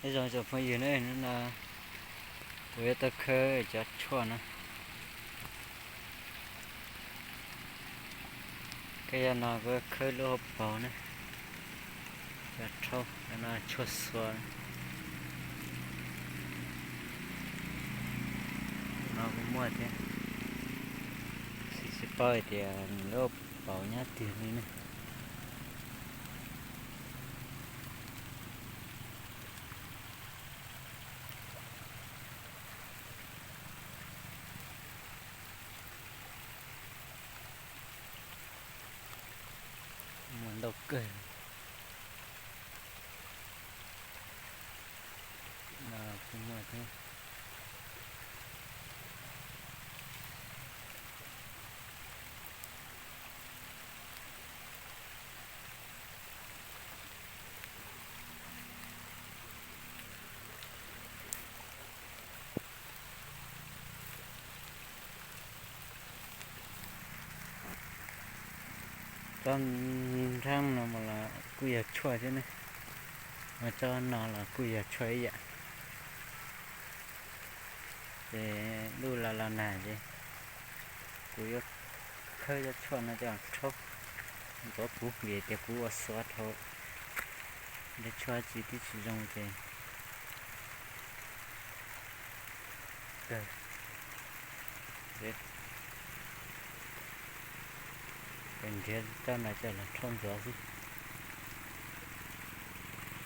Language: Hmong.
Nyob zoo tsoom phooj ywg na, hnub no kuv yuav tuaj khawb cov tshuaj na. Kab yog no kuv yuav khawb lub hauv paus na, cov rhaub no tshuaj xua. No kuj muaj thiab, tsis paub hais tias nws lub hauv paus nyob twg li ne. Muaj ntau kawg. No kuj muaj thiab. Tsob nrab no los kuj yog tshuaj thiab ne, mas tsob no los kuj yog tshuaj ib yam. Ces lub los los nag ces kuv yuav khawb cov tshuaj no coj rhaub ntxuav kuv vim tias kuv ua xov dhau, cov tshuaj tsis twb tsis zoo ces kawg, nrhiav tsob no coj los rhaub ntxuav xwb.